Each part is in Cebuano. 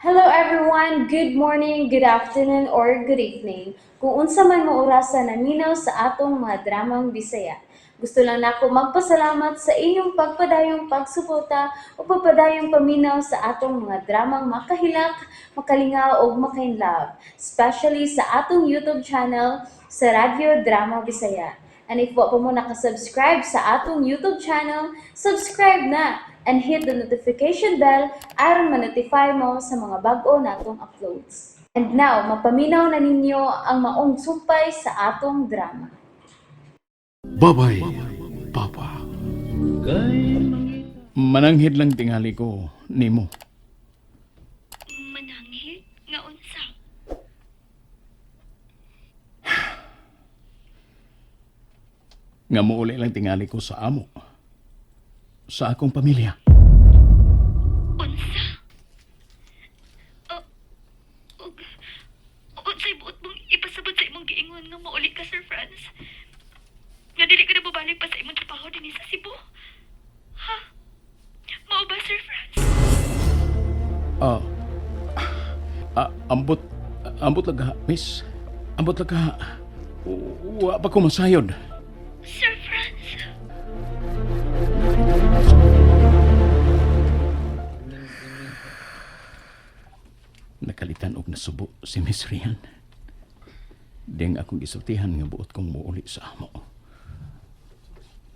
Hello everyone! Good morning, good afternoon, or good evening. Kung unsa man mo orasa naminaw sa atong mga dramang Bisaya. Gusto lang nako magpasalamat sa inyong pagpadayong pagsuporta o pagpadayong paminaw sa atong mga dramang makahilak, makalingaw ug makainlove, especially sa atong YouTube channel sa Radyo Drama Bisaya. And if wa pa mo nakasubscribe sa atong YouTube channel, subscribe na and hit the notification bell aron ma-notify mo sa mga bag-o natong uploads. And now, mapaminaw na ninyo ang maong sumpay sa atong drama. Babay, Papa. Mananghid lang tingali ko nimo. Mananghid? Nga unsa? Nga muuli lang tingali ko sa amo. Sa akong pamilya. Unsa? O, ug, unsay buot mong ipasabot sa imong giingon nga mauli ka, Sir Franz? Nga dili ka na mobalik pa sa imong trabaho dinhi sa Cebu? Ha? Mao ba, Sir Franz? Ah, ambot, ambot lang ka, miss. Ambot lang ka. Wa pa ko masayod. Sir Franz? Nakalitan og nasubo si Miss Rian. Ding akong gisultihan nga buot kong muuli sa amo.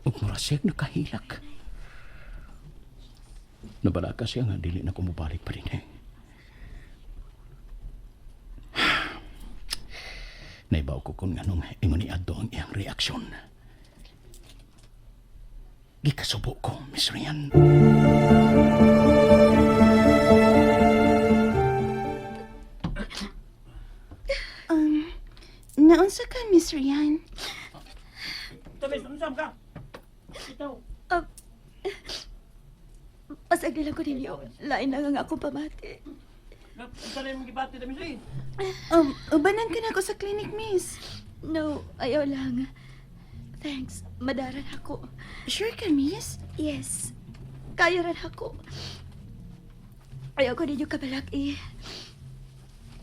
Ug mura siya nakahilak. Nabalaka siya nga dili na ko mobalik pa rin eh. Naibaw ko kung anong ingon ni Adto ang iyang reaksyon. Gikasubo ko, Miss Rian. Naunsa ka, Miss Rian? Pasagli lang ko ninyo. Lain lang ang akong pamati. Ubanan ka na ako sa clinic, Miss. No, ayaw lang. Thanks. Madaran ako. Sure ka, Miss? Yes. Kaya rin ako. Ayaw ko ninyo kabalak eh.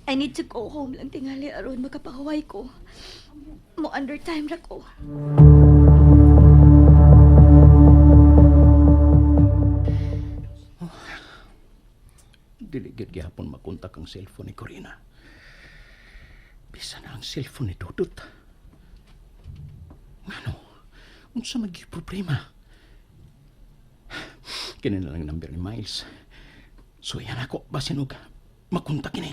I need to go home lang tingali aron makapahuway ko. Mo under time ra ko. Dili gyud gihapon makontak ang cellphone ni Corina. Bisa na ang cellphone ni Dudut. Ngano? Unsa man gyud problema? Kini na lang number ni Miles. So yan ako basin og makontak kini.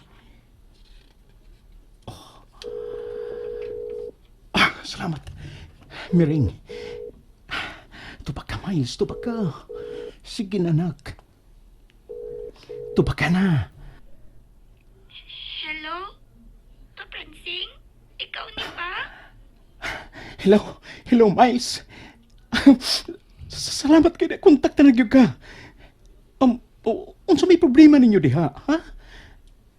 Oh. Ah, salamat. Miring. Tubag ka, Miles. Tubag ka. Sige na, anak. Tubag ka na. Hello? Kapransing? Ikaw ni pa? Hello, hello Miles. Salamat kay kontak na nagyud ka. Unsa may problema ninyo diha, ha?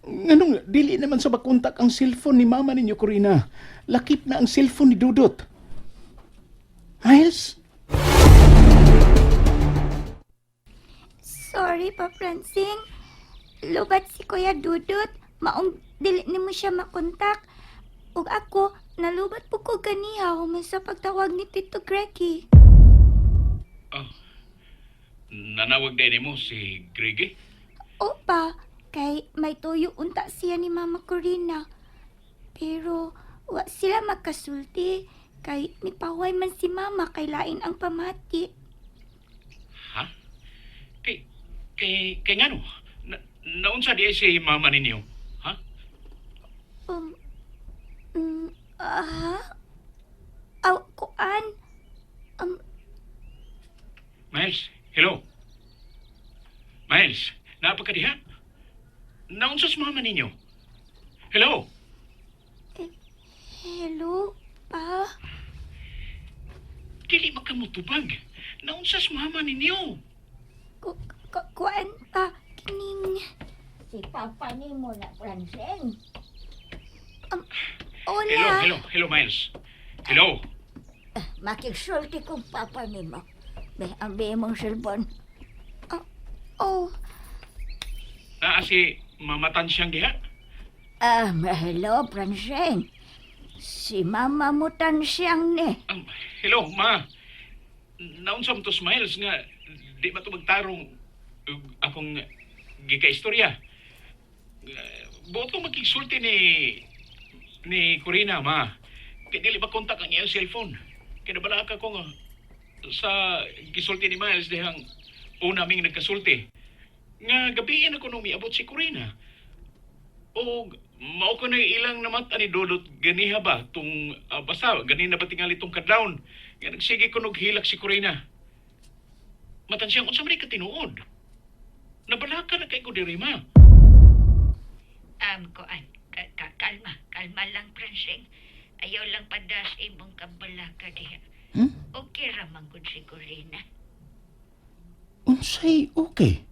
Nganong dili naman sa makontak ang cellphone ni mama ninyo Corina. Lakip na ang cellphone ni Dudot. Miles? Sorry pa, Francing. Lubat si Kuya Dudut. Maong dili nimo siya makontak. Ug ako, nalubat po ko ganiha human sa pagtawag ni Tito Greggy. Nanawag din mo si Greggy? Opa, kay may tuyo unta siya ni Mama Corina. Pero wa sila magkasulti kay nipaway man si Mama kay lain ang pamati. Ha? Kay kay ngano? Na, naunsa di si mama ninyo? Ha? Um, ah, aw, kuan. Miles, hello. Miles, naapa ka diha? Naunsa sa mama ninyo? Hello? Hello, pa. Dili makamutubag. Naunsa sa mama ninyo? Kuan pa, kining. Si Papa ni mo na, Francine. Hola. Hello, hello, hello Miles. Hello. Makigsulti kong Papa ni mo. Be, ang bihi mong cellphone. Oh, Naa si Mamatan siyang diha. Hello, Francine. Si mama mo tansiyang ni. Hello, ma. Naunsa mo to Smiles nga di ba to magtarong ug akong gikaistorya. Buot ko makigsulti ni Corina, ma. Kay dili ba kontak ang iyang cellphone. Kay nabalaka ko nga sa gisulti ni Miles dihang una ming nagkasulti. Nga gabiin ako nung miabot si Corina. O mao ko na ilang namata ni Dudot ganiha ba tung basta ganina ba tingali tong kadlawon nga nagsige ko nog hilak si Corina. Matan siyang unsa man ni katinuod. Nabalaka na kay ko diri ma. Kuan, kalma, kalma lang, Francine. Ayaw lang padas imong kabalaka diha. Hmm? Okay ra man gud si Corina. Unsay okay?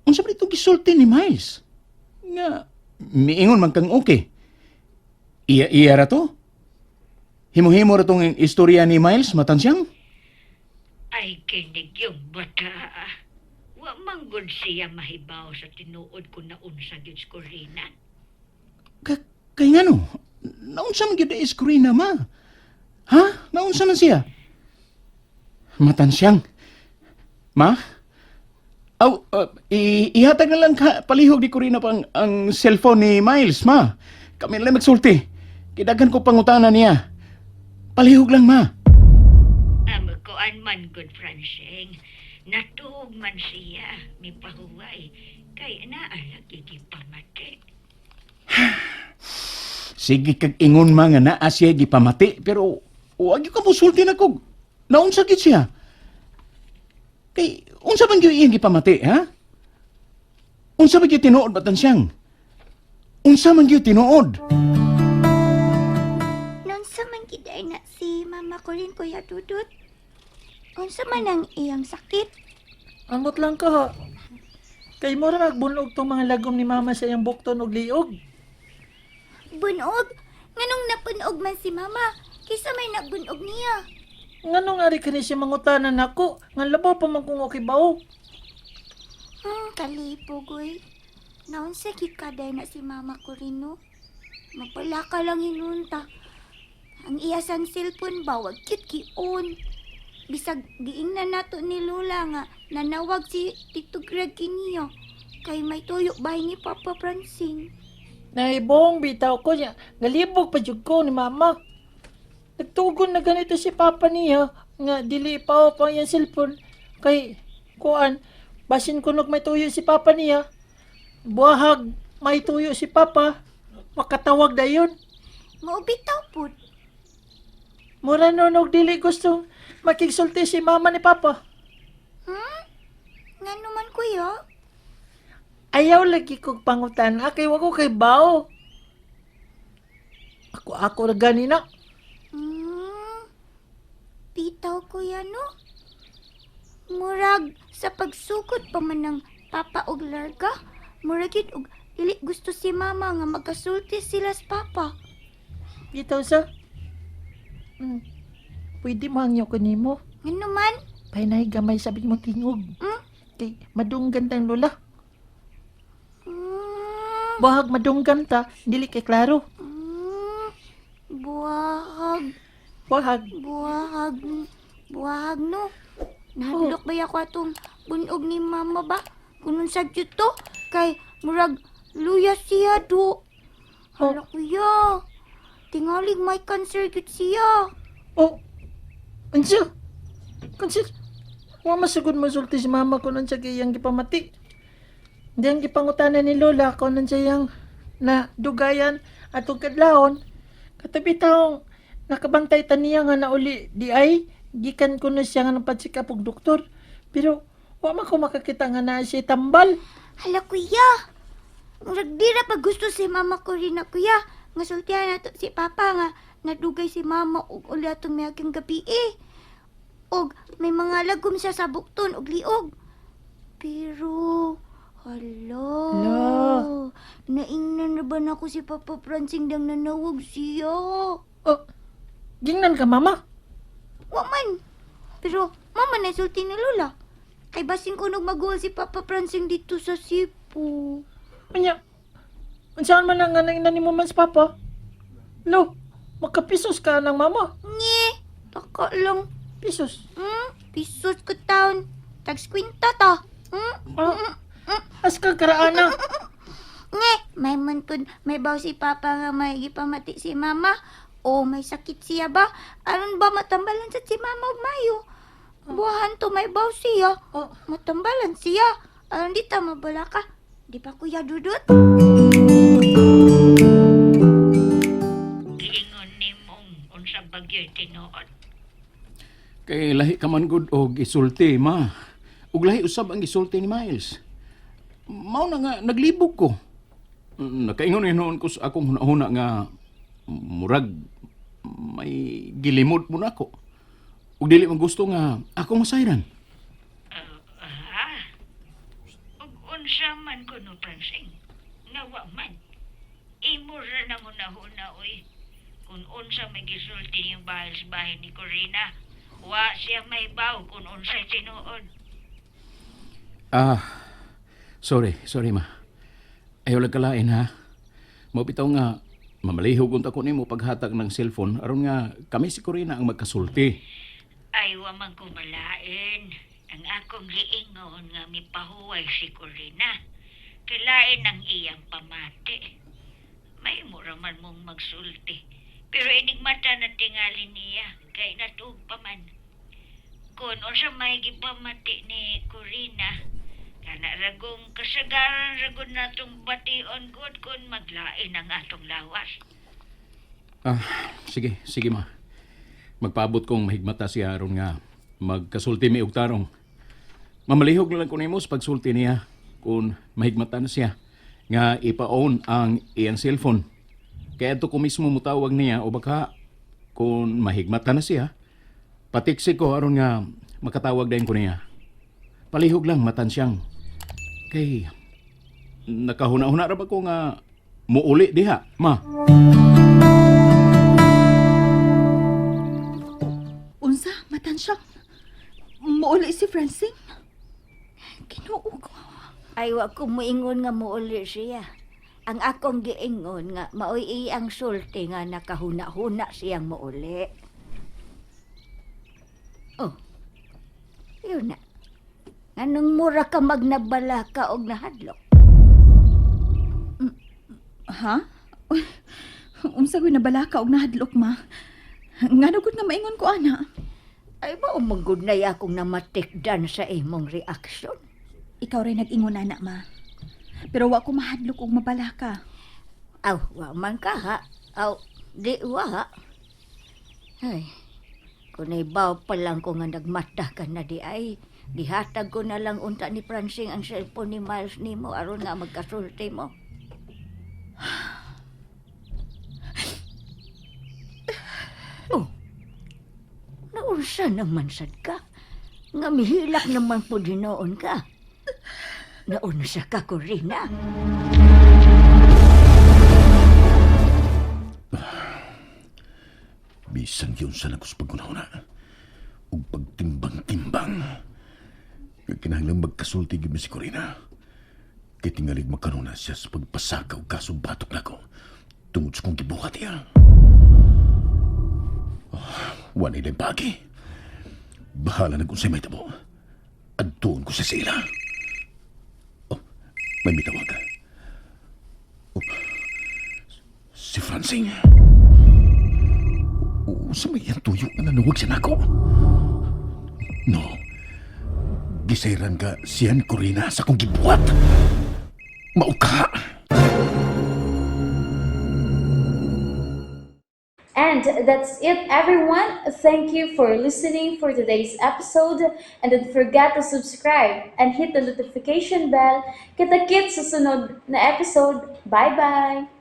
Unsa man itong gisulti ni Miles? Nga, miingon man kang okay. Iya-iya ra to? Himo-himo ra tong istorya ni Miles matansyang? Ay, kinig yung bata. Wa man gud siya mahibaw sa tinuod ko na unsa gyud si Corina. Kay ngano? Naunsa man gyud is Corina ma? Ha? Naunsa man siya? Matansyang. Ma? Aw, ihatag na lang ka palihog ni Corina pang ang cellphone ni Miles, ma. Kami na lang magsulti. Kidagan ko pangutana niya. Palihog lang, ma. Kuan man gud, Francine. Natuog man siya, mipahuway. Kay naalagi gipamati. Sige kag ingon ma nga naa siya gipamati, pero wag gyud ka musulti na kog. Naunsa gyud siya? Kay unsa man gyud iyang gipamati, ha? Unsa man gyud tinuod batan siyang? Unsa man gyud tinuod? Nunsa man giday na si Mama Corinne, Kuya Dudut. Unsa man ang iyang sakit? Amot lang ko ho. Kay mura magbunog tong mga lagom ni mama sa iyang bukton og liog. Bunog? Nganong napunog man si Mama? Kisa may nagbunog niya. Nganong ari kani siya mangutanan nako, nga labaw pa man kung okay bao. Kalipogoy. Naunsa gyud ka day na si Mama Corinne, no? Mapala ka lang hinunta. Ang iya sang cellphone ba, wag cute kion. Bisag giingnan nato ni Lola nga nanawag si Tito Greg kiniyo. Kay may tuyo bahay ni Papa Francine. Naibong bitaw ko niya, galibog pa jud ko ni mama. Nagtugon na ganito si papa niya nga dili pa pa ang iyang cellphone kay kuan basin kunog may tuyo si papa niya. Buhag may tuyo si papa, makatawag dayon. Maubitaw pud. Mura no og dili gusto makigsulti si mama ni papa. Ngano man kuya? Ayaw lagi kog pangutan kay wa ko kay bao. Ako ako ra gani na. Bitaw kuya no? Murag sa pagsukod pa man ng papa og larga, murag yun og dili gusto si mama nga magkasulti sila sa papa. Bitaw sa. Pwede mangyo ko nimo. Ngano man? Pahinay gamay sabi mo tingog. Kay madunggan tang lola. Buhag madunggan ta, dili kay klaro. Buwag, Buhag. buwag, buwag no. Nahadlok ba ako atong bunog ni mama ba? Kunong sa to, kay murag luya siya do. Hala kuya, tingalig may cancer gyud siya. Oh. Unsa? Kansi wa masugod masulti si mama ko nun siya iyang gipamati. Di ang gipangutana ni Lola ko nun siya iyang na dugayan atong kadlawon. Katabi taong nakabantay ta niya nga nauli di ay gikan ko na siya nga napatsika og doktor. Pero wa man ko makakita nga naa siya tambal. Hala kuya, murag di ra pa gusto si mama ko rin na kuya. Nga sultihan nato si papa nga nadugay si mama og uli atong miaging gabi eh. Og may mga lagom siya sa bukton og liog. Pero, hala. Hala. Naingnan na ba nako si Papa Francing dang nanawag siya? Oh, gingnan ka mama. Wa man. Pero, mama na sulti ni Lola. Kay basin ko maguol si Papa Francing dito sa Cebu. Unya, unsaan man ang nga nimo man sa papa? Lo, makapisos ka ng mama. Nye, taka lang. Pisos. Pisos ko taon. Tags kwinta ta. Ah, as ka karaana. Nye, may man kun, may baw si papa nga may gipamati si mama. O may sakit siya ba? Aron ba matambalan sa si mama og mayo? Buwahan to may baw siya. Oh. Matambalan siya. Aron di ta mabala ka. Di ba, Kuya Dudut? Giingon nimong unsa bagyo'y tinuod. Kay lahi ka man gud og isulti, ma. Ug lahi usab ang isulti ni Miles. Mao na nga naglibog ko. Nakaingon hinuon ko sa akong hunahuna nga murag may gilimod mo nako. Ug dili man gusto nga ako masayran. Ah, ug unsa man kuno, Francing? Nga wa man. Imo ra nang hunahuna oy. Kung unsa may gisulti niyang bahil sa bahay ni Corina, wa siya mahibaw kung unsay tinuod. Ah, sorry, sorry ma. Ayaw lang kalain ha. Mao bitaw nga mamalihog unta ko nimo paghatag ng cellphone aron nga kami si Corina ang magkasulti. Ay, wa man ko malain. Ang akong giingon nga mipahuway si Corina. Kilain ang iyang pamati. May mura man mong magsulti. Pero enigmata na tingali niya, kay natuog pa man. Kung unsa may gipamati ni Corina, kana ragong kasagaran ragon natong bation gud kung maglain ang atong lawas. Ah, sige, sige ma. Magpaabot kong mahigmata siya aron nga magkasulti mi og tarong. Mamalihog na lang ko nimo sa pagsulti niya kung mahigmata na siya nga ipa-on ang iyang cellphone. Kaya adto ko mismo mutawag niya o baka kung mahigmata na siya, patiksi ko aron nga makatawag dayon ko niya. Palihog lang matansyang. Kay nakahuna-huna ra ba ko nga muuli diha, ma? Unsa, matansya. Muuli si Francine. Ginoo ko. Ay, wa ko muingon nga muuli siya. Ang akong giingon nga maoy iyang sulti nga nakahuna-huna siyang muuli. Oh, yun na. Nganong mura ka magnabala ka og nahadlok? Ha? Uy, unsa ko'y nabala ka og nahadlok, ma? Ngano gud nga maingon ko, ana? Ay ba umanggod na akong namatikdan sa imong reaksyon? Ikaw rin nag-ingon, ana, ma. Pero wa ko mahadlok og mabala ka. Aw, wa man ka ha. Aw, di wa ha. Ay, kung naibaw pa lang ko nga nagmata ka na di ay, gihatag ko na lang unta ni Francine ang cellphone ni Miles nimo aron nga magkasulti mo. Oh, naunsa naman sad ka? Nga mihilak naman po dinoon ka. Naunsa ka, Corina. Bisan yun sa nagos pagkunahuna. Ug pagtimbang-timbang. Kaya kinahanglang magkasulti gyud mi si Corina. Kay tingalig makanuna siya sa pagpasaka og kaso batok nako. Tungod sa kong gibuhat niya. Oh, wala ilang pagi. Bahala na kung sa'y may tabo. Adtuon ko sa sila. Oh, may mitawag. Oh, si Francine. Sa may iyang tuyo nga nanuwag siya nako. No. Gisayran ka siyan Corina sa kong gibuhat. Mauka. And that's it, everyone. Thank you for listening for today's episode. And don't forget to subscribe and hit the notification bell. Kita-kits sa sunod na episode. Bye-bye!